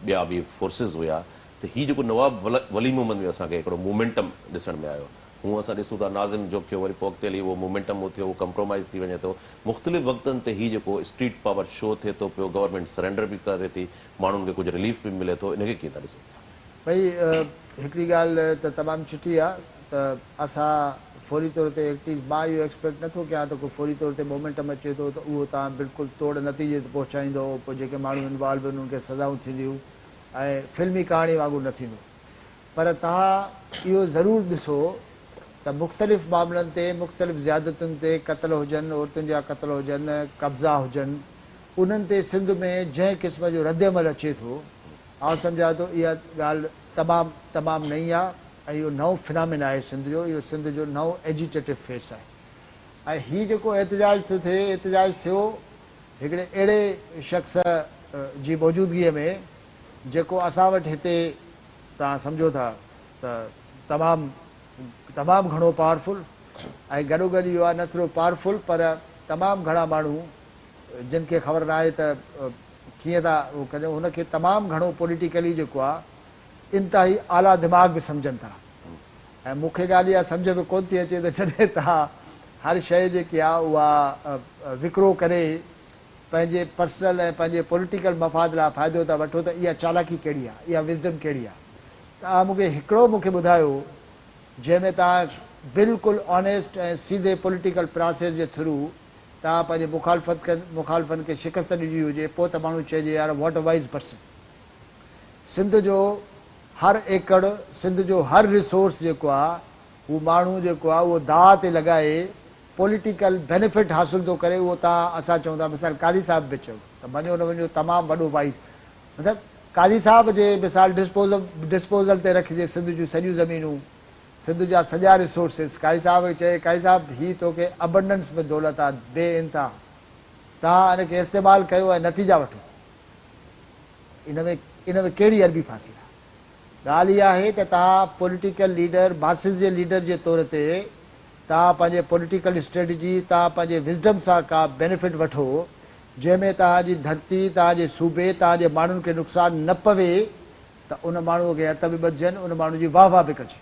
ٻيا به فورسز هيا ته هي جيڪو نواب ولي محمد ۾ اسان کي هڪڙو مومينٽم ڏسڻ ۾ آيو. هونء اسان ڏسون ٿا ناظم جوکيو وري پوء اڳتي هلي اهو مومينٽم اٿيو اهو ڪمپرومائيز ٿي وڃي ٿو. مختلف وقتن تي هي جيڪو اسٽريٽ پاور شو ٿئي ٿو پيو گورنمينٽ سرينڊر به ڪري ٿي ماڻهن کي ڪجهه رليف به ملي ٿو ان کي ڪيئن ٿا ڏسو؟ ڀئي هڪڙي ڳالهه ته تمام چٽي آ ته اسان فوري طور تي ايٽليسٽ مان اهو ايڪسپيڪٽ نه ٿو ڪيان ته ڪو فوري طور تي مومينٽم اچي ٿو ته اهو توهان بلڪل توڙ نتيجي تي پهچائيندو پوء جيڪي ماڻهو انوالو آهن انهن کي سزائون ٿينديون ۽ فلمي ڪهاڻي وانگر نه ٿيندو. پر توهان اهو ضرور ڏسو ته مختلف معاملن تي مختلف زيادتين تي قتل هجن، عورتن جا قتل هجن، قبضا هجن، انهن تي سنڌ ۾ جنهن قسم جو ردعمل اچي ٿو، آئون سمجهان ٿو اها ڳالهه تمام تمام نئين آهي ۽ اهو نئون فنامين آهي سنڌ جو، اهو سنڌ جو نئون ايجيٽيٽو فيس آهي ۽ هي جيڪو احتجاج ٿو ٿئي، احتجاج ٿيو هڪڙي اهڙي شخص جي موجودگيء ۾ جيڪو اسان وٽ هتي توهان سمجهو ٿا ته تمام تمام گهڻو پاورفل ۽ گڏوگڏ اهو آهي نه صرف پاورفل پر تمام گهڻا ماڻهو جن کي خبر ناهي ته ڪيئن ٿا اهو ڪن هن کي تمام گهڻو پوليٽيڪلي جيڪو آهي انتهائي اعليٰ دماغ به سمجهن ٿا ۽ مون کي ڳالهه اها سمجهه ۾ ڪونه ٿي اچي ته جڏهن توهان هر شيء جيڪي آهي اها وڪرو ڪري پنهنجي پرسنل ۽ پنهنجي پوليٽيڪل مفاد لاء فائدو ٿا وٺو ته اها چالاڪي ڪهڙي آهي، اها وزڊم ڪهڙي آهي؟ توهان مون کي هڪڙو مون کي ٻڌايو جنهن ۾ توهان بلڪل آنيسٽ ۽ سيڌي پوليٽيڪل پراسيس جي ٿرو توهان پنهنجي مخالفت مخالفن کي شڪست ڏني هجي پوء ته ماڻهو چئجي يار واٽ ا وائيز پرسن. سنڌ جو هر ايڪڙ، سنڌ جو هر ريسورس جيڪو آهي هو ماڻهو جيڪو آهي اهو داء تي لڳائي پوليٽيڪل بينيفٽ حاصل ٿو ڪري اهو توهان اسان چئون ٿا مثال قاضي صاحب به چيو ته مڃو نه مڃو تمام وڏو وائيز مطلب قاضي صاحب جي مثال ڊسپوزل تي رکجي سنڌ جون سڄيون زمينون سنڌ جا سڄا ريسورسز قاضي صاحب کي چئي قاضي صاحب هي توکي ابنڊنس ۾ دولت آ بي انتها توهان ان کي استعمال ڪيو ۽ نتيجا وٺو ان ۾ ان ۾ ڪهڙي عربي ڦاسي آ ڳالهه اها آهي ته توهان پوليٽيڪل ليڊر ماسز جي ليڊر جي طور تي توهان پنهنجي پوليٽيڪل اسٽريٽجي، توهان پنهنجي وزڊم سان ڪا بينيفٽ وٺو، جنهن ۾ توهان جي ڌرتي، توهان جي صوبي، توهان جي ماڻهن کي نقصان نه پوي ته ان ماڻهوء کي هٿ به ٻڌجن، ان ماڻهو جي واهه واهه به ڪجي.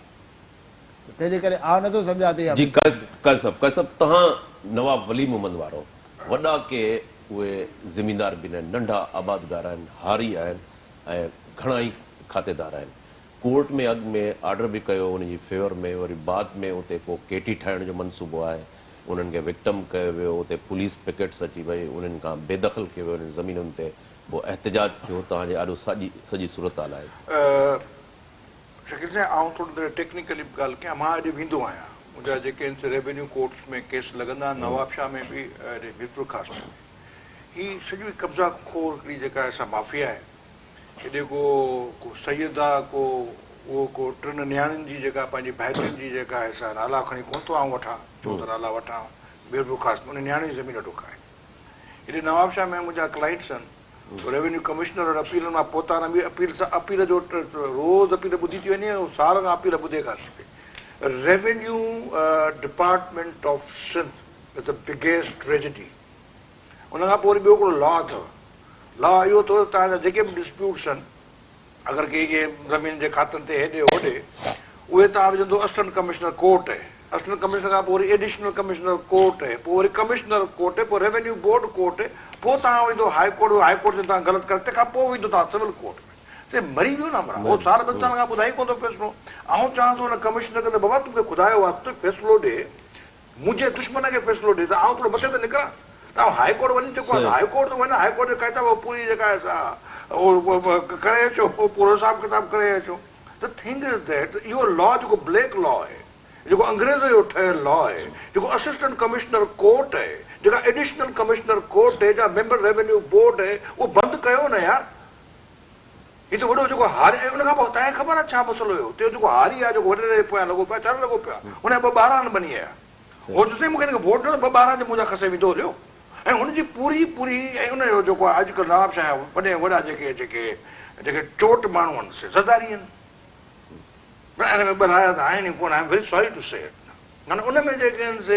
ته تنهن جي ڪري آء نه ٿو سمجهان ته اها جي وزڊم هوندي. قاضي صاحب، قاضي صاحب توهان نواب ولي محمد وارو وڏا ڪي اهي زميندار به نه آهن، ننڍا آبادگار آهن، هاري آهن ۽ گهڻا ئي کاتيدار آهن. ڪورٽ ۾ اڳ ۾ آرڊر به ڪيو ان جي فيور ۾ وري بعد ۾ اتي ڪو ڪي ٽي ٺاهڻ جو منصوبو آهي انهن کي وڪٽم ڪيو ويو اتي پوليس پڪيٽس اچي وئي انهن کان بي دخل ڪيو ويو انهن زمينن تي پوء احتجاج ٿيو توهان جي آڏو ساڄي سڄي صورتحال آهي. شڪيل سائين آئون ٿورو ذرا ٽيڪنيڪلي به ڳالهه ڪيان مان اڄ ويندو آهيان منهنجا جيڪي آهن سي ريونيو ڪورٽس ۾ ڪيس لڳندا آهن نوابشاهه ۾ به ۽ ميرپورخاص ۾ به هي سڄو قبضا خور هڪڙي جيڪا آهي سا مافيا آهي هيڏي ڪو ڪو سيد آ ڪو اهو ڪو ٽن نياڻين جي جيڪا پنهنجي ڀائٽين جي جيڪا آهي سا نالا کڻي ڪونه ٿو آئون وٺان ڇو ته نالا وٺان ميرپورخاص ۾ ان نياڻي جي زمين وٺو کائي هيڏي نوابشاهه ۾ منهنجا ڪلائنٽس آهن ريونيو ڪمشنر وٽ اپيلن مان پهتا آهن ٻي اپيل سان اپيل جو روز اپيل ٻڌي ٿي وڃي ۽ سال کان اپيل ٻڌي ڪانه ٿي پئي revenue department of Sindh is the biggest tragedy ان کان پوء وري ٻيو هڪڙو لا اٿو. لا اهو اٿو ته توهان جا جيڪي به ڊسپيوٽس آهن، اگر ڪي ڪي زمين جي کاتن تي هيڏي هوڏي، اهي توهان وجهندو assistant commissioner court ۽ assistant commissioner کان پوء وري ايڊيشنل ڪمشنر ڪورٽ ۽ پوء وري ڪمشنر ڪورٽ ۽ پوء ريونيو بورڊ ڪورٽ ۽ پوء توهان ويندو هاء ڪورٽ ۾ هاء ڪورٽ ۾ توهان غلط ڪري تنهن کان پوء ويندو توهان سول ڪورٽ ۾ ته مري ويو نه همراهه اهو سال ٻن سالن کان ٻڌائي ڪونه ٿو فيصلو. آئون چوان ٿو ان ڪمشنر کي ته بابا تون کي خدا جو واسطو فيصلو ڏي. منهنجي دشمن کي فيصلو ڏي ته آئون ٿورو مٿي ته نڪران ته آئون هاء ڪورٽ وڃي چڪو آهيان ته هاء ڪورٽ ٿو وڃان هاء ڪورٽ جو قاضي صاحب اهو پوري جيڪا آهي سا اهو ڪري اچو اهو پورو حساب ڪتاب ڪري اچو ته ٿنگ is that اهو لا جيڪو بليڪ لا آهي جيڪو انگريز جو ٺهيل لا آهي جيڪو اسسٽنٽ ڪمشنر ڪورٽ آهي جيڪا ايڊيشنل ڪمشنر ڪورٽ آهي جا ميمبر ريونيو بورڊ آهي اهو بند ڪيو نه يار هي ته وڏو جيڪو هاري ۽ ان کان پوء توهان کي خبر آهي ڇا مسئلو هيو اتي جيڪو هاري آهي جيڪو وڏيري جي پويان لڳو پيو آهي ڇا لاء لڳو پيو آهي هن جا ٻه ٻار آهن ٻنيء جا هو چيو سائين مون کي هن کي ووٽ ڏيڻو ٻه ٻار آهن منهنجا کسي ويندو هليو ۽ هن جي پوري پوري ۽ ان جو جيڪو آهي اڄڪلهه نواب شاهه جا وڏي ۾ وڏا جيڪي جيڪي جيڪي چوٽ ماڻهو آهن سي زرداري آهن ان ۾ ٻه رايا ته آهن ئي ڪونه I am very sorry to say it معنيٰ ان ۾ جيڪي آهن سي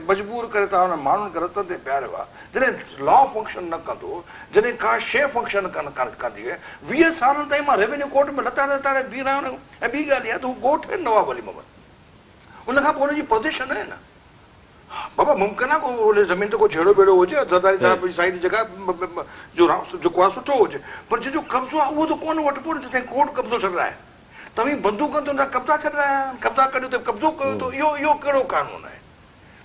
مجبور ڪري توهان انهن ماڻهن کي رستن تي بيهاريو آهي، جڏهن لا فنڪشن نه ڪندو، جڏهن ڪا شيء فنڪشن ڪانه ڪندي، 20 سالن تائين مان ريونيو ڪورٽ ۾ لتاڙي لتاڙي بيهي رهيو آهيان ۽ ٻي ڳالهه اها ته هو ڳوٺ آهن نواب ولي محمد ان کان پوء ان جي پوزيشن آهي نه بابا ممڪن آهي ڪو ان زمين تي ڪو جهيڙو ٻيڙو هجي زرداري صاحب جي سائيڊ جيڪا جو جيڪو آهي سٺو هجي پر جنهن جو قبضو آهي اهو ته ڪونه وٺبو نه جيستائين ڪورٽ قبضو ڇڏرائي. توهين بندوقن تي ان جا قبضا ڇڏرايا آهن، قبضا ڪڍيو ته قبضو ڪيو ته اهو اهو ڪهڙو قانون آهي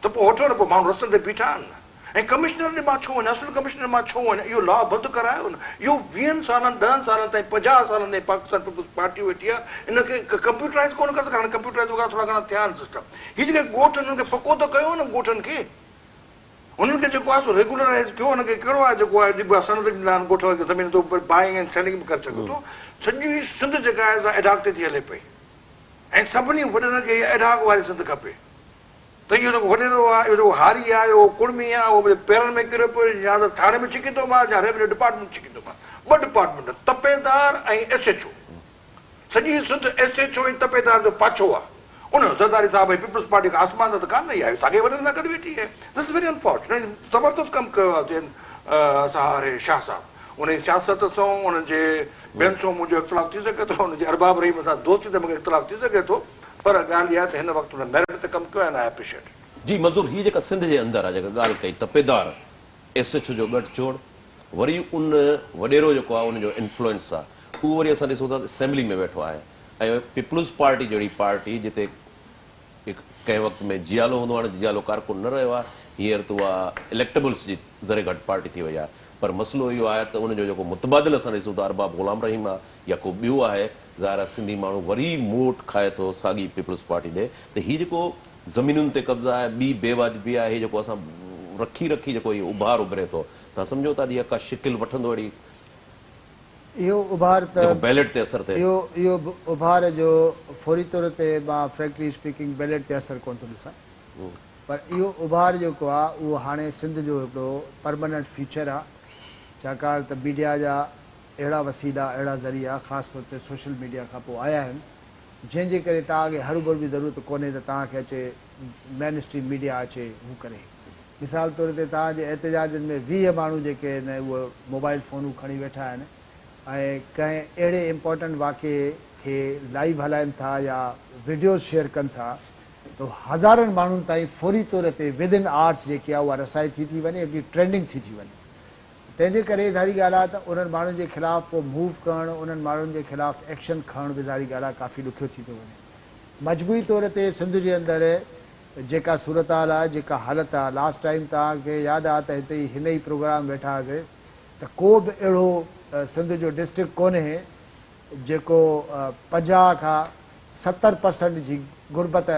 ته پوء وٺو نه پوء ماڻهو رستن تي بيٺا آهن نه ۽ ڪمشنر ڏي مان ڇو وڃان اسسٽنٽ ڪمشنر مان ڇو وڃان اهو لا بند ڪرايو نه اهو ويهن سالن ڏهن سالن تائين 50 سالن تائين پاڪستان پيپلز پارٽي ويٺي آهي ان کي ڪمپيوٽرائز ڪونه ڪري سگهيا هاڻي ڪمپيوٽرائز وغيره ٿورا گهڻا ٿيا آهن سسٽم هي جيڪي ڳوٺ آهن انهن کي پڪو ته ڪيو نه ڳوٺن کي انهن کي جيڪو آهي سو ريگولرائيز ڪيو، انهن کي ڪهڙو آهي جيڪو آهي ڏبو آهي سند ڏيندا آهن ڳوٺ وارن کي زمين تو بائنگ ۽ سيلنگ به ڪري سگهو ٿو. سڄي سنڌ جيڪا آهي سا ايڊهاڪ تي ٿي هلي پئي ۽ سڀني وڏيرن کي اها ايڊهاڪ واري سنڌ کپي ته اهو جيڪو وڏيرو آهي اهو جيڪو هاري آهي اهو ڪڙمي آهي اهو منهنجي پيرن ۾ ڪريو پيو يا ته ٿاڻي ۾ ڇڪيندومانس يا ريونيو ڊپارٽمينٽ ڇڪيندومانس. ٻه ڊپارٽمينٽ تپيدار ۽ ايس ايڇ او. سڄي سنڌ ايس ايڇ او ۽ تپيدار جو پاڇو آ. ان زرداري صاحب ۽ پيپلز پارٽي کان آسمان تان ته ڪانه لهي آيو ساڳئي وڏن سان گڏ ويٺي آهي. دس از ويري انفارچونيٽ ۽ زبردست ڪم ڪيو آ زين سهاري شاهه صاحب. ان جي سياست سان ان جي ٻين سان منهنجو اختلاف ٿي سگهي ٿو ان جي ارباب رحيم سان دوستي تي مونکي اختلاف ٿي سگهي ٿو پر ڳالهه اها ته هن وقت ان ميرٽ تي ڪم ڪيو آهي ۽ I appreciate it. جي منظور هي جيڪا سنڌ جي اندر آ جيڪا ڳالهه ڪئي تپيدار ايس ايڇ او جو ڳٺ جوڙ. وري ان وڏيرو جيڪو آهي ان جو انفلوئنس آهي اهو وري اسان ڏسون ٿا ته اسيمبلي ۾ ويٺو آهي ۽ پيپلز پارٽي جهڙي پارٽي جتي هڪ ڪنهن وقت ۾ جيالو هوندو هاڻي جيالو ڪارڪن نه رهيو آهي هينئر ته اها اليڪٽبلس جي ذري گهٽ پارٽي ٿي وئي آهي پر مسئلو اهو آهي ته ان جو جيڪو متبادل اسان ڏسون ٿا ارباب غلام رحيم آهي يا ڪو ٻيو آهي ظاهر آهي سنڌي ماڻهو وري موٽ کائي ٿو ساڳي پيپلز پارٽي ڏي ته هي جيڪو زمينن تي قبضا آهي ٻي بي واجبي آهي هي جيڪو اسان رکي رکي جيڪو هي اڀار اڀري ٿو توهان سمجهو ٿا ته اها ڪا شڪل وٺندو اهڙي اهو اڀار ته جيڪو بيلٽ تي اثر ٿئي. اهو اهو اڀار جو فوري طور تي مان فرينڪلي اسپيڪنگ بيلٽ تي اثر ڪونه ٿو ڏسان پر اهو اڀار جيڪو آهي اهو هاڻي سنڌ جو هڪڙو پرمننٽ فيچر آهي ڇاڪاڻ ته ميڊيا جا اهڙا وسيلا اهڙا ذريعا خاص طور تي سوشل ميڊيا کان پوء آيا آهن جنهن جي ڪري توهان کي هروڀرو به ضرورت ڪونهي ته توهان کي اچي مين اسٽريم ميڊيا اچي هو ڪري. مثال طور تي توهان جي احتجاجن ۾ 20 ماڻهو جيڪي آهن اهي موبائل فونون کڻي ويٺا آهن ۽ ڪنهن اهڙي امپارٽنٽ واقعي کي لائيو هلائن ٿا يا وڊيوز شيئر ڪن ٿا ته هزارن ماڻهن تائين فوري طور تي ود ان آورس جيڪي آهي اها رسائي ٿي ٿي وڃي هڪڙي ٽرينڊنگ ٿي ٿي وڃي تنهن جي ڪري ظاهري ڳالهه آهي ته انهن ماڻهن جي خلاف پوء موو ڪرڻ، انهن ماڻهن جي خلاف ايڪشن کڻڻ به ظاهري ڳالهه آهي ڪافي ڏکيو ٿي ٿو وڃي. مجموعي طور تي سنڌ جي اندر جيڪا صورتحال آهي، جيڪا حالت آهي، لاسٽ ٽائيم توهان کي ياد آهي ته هتي ئي هن ئي پروگرام ۾ ويٺا هئاسين ته ڪو به اهڙو سنڌ جو ڊسٽرڪٽ ڪونهي جيڪو 50 کان 70 پرسنٽ جي غربت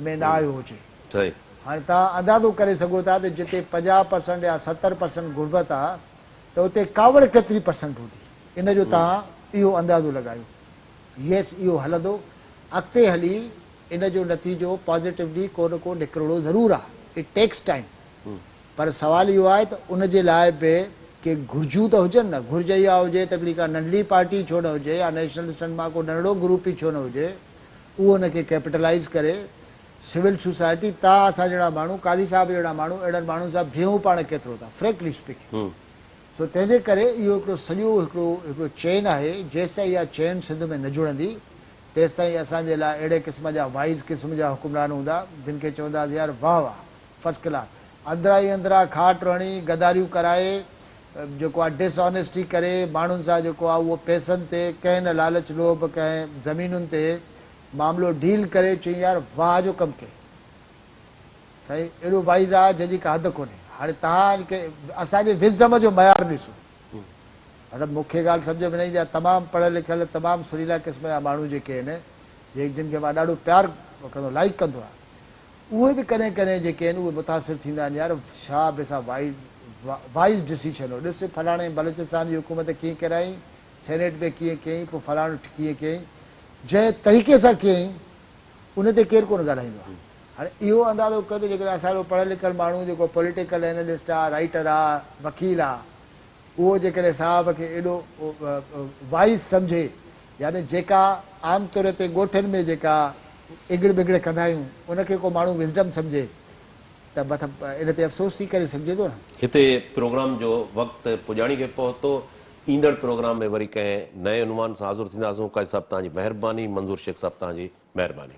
۾ نه آيو هجي. صحيح. هاڻي توهان اندازو ڪري سگهو ٿا ته جتي 50 پرسنٽ يا 70 پرسنٽ غربت آ ته اتي ڪاوڙ ڪيتري پرسنٽ هوندي ان جو توهان اهو اندازو لڳايو. يس اهو هلندو اڳتي هلي ان جو نتيجو پازيٽولي ڪو نه ڪو نڪرڻو ضرور آ. It takes time. پر سوال اهو آهي ته ان جي لاء به ڪي گهرجون ته هجن نه، گهرج اها هجي ته هڪڙي ڪا ننڍڙي پارٽي ڇو نه هجي يا نيشنلسٽن مان ڪو ننڍڙو گروپ ئي ڇو نه هجي اهو ان کي ڪيپيٽلائيز ڪري، سول سوسائٽي تان اسان جهڙا ماڻهو، قاضي صاحب جهڙا ماڻهو اهڙن ماڻهن سان بيهون پاڻ ڪيترو ٿا، فرينڪلي اسپيڪنگ. سو تنهن جي ڪري اهو هڪڙو سڄو هڪڙو هڪڙو چين آهي، جيستائين اها چين سنڌ ۾ نه جڙندي تيستائين اسان جي لاء اهڙي قسم جا وائيز قسم جا حڪمران هوندا جن کي چونداسين يار واهه واهه فرسٽ ڪلاس اندران ئي اندران کاٽ هڻي غداريون ڪرائي جيڪو آ ڊس آنيسٽي ڪري ماڻهن سان جيڪو آ اهو پئسن تي ڪنهن نه لالچ لوڀ ڪنهن زمينن تي معاملو ڊيل ڪري چئين يار واهه جو ڪم ڪئي سائين اهڙو وائيز آ جنهن جي ڪا حد ڪونهي هاڻي توهان کي اسان جي وزڊم جو معيار ڏسو مطلب مون کي ڳالهه سمجهه ۾ نه ايندي آ تمام پڙهيل لکيل تمام سريلا قسم جا ماڻهو جيڪي آهن جن کي مان ڏاڍو پيار ڪندو لائيڪ ڪندو آهيان اهي به ڪڏهن ڪڏهن جيڪي آهن اهي متاثر ٿيندا آهن يار شاهه به سا وائيز ڊسيشن هو ڏس فلاڻي بلوچستان جي حڪومت ڪيئن ڪيرائين سينيٽ ۾ ڪيئن ڪيائين پوء فلاڻو ڪيئن ڪيائين جنهن طريقي سان ڪيائين ان تي ڪير ڪونه ڳالهائيندو آهي هاڻي اهو اندازو ڪيو ته جيڪڏهن اسان جو پڙهيل لکيل ماڻهو جيڪو پوليٽيڪل اينالسٽ آهي رائيٽر آهي وڪيل آهي اهو جيڪڏهن صاحب کي ايڏو وائيز سمجهي يعني جيڪا عام طور تي ڳوٺن ۾ جيڪا اگڙ بگڙ ڪندا آهيون ان کي ڪو ماڻهو وزڊم سمجهي ته مطلب ان تي افسوس ئي ڪري سگهجي ٿو نه. هتي پروگرام جو وقت پڄاڻي کي پهتو. ايندڙ پروگرام ۾ وري ڪنهن نئين عنوان سان حاضر ٿينداسون. قاضي صاحب توهان جي مهرباني. منظور شيخ صاحب توهان جي مهرباني.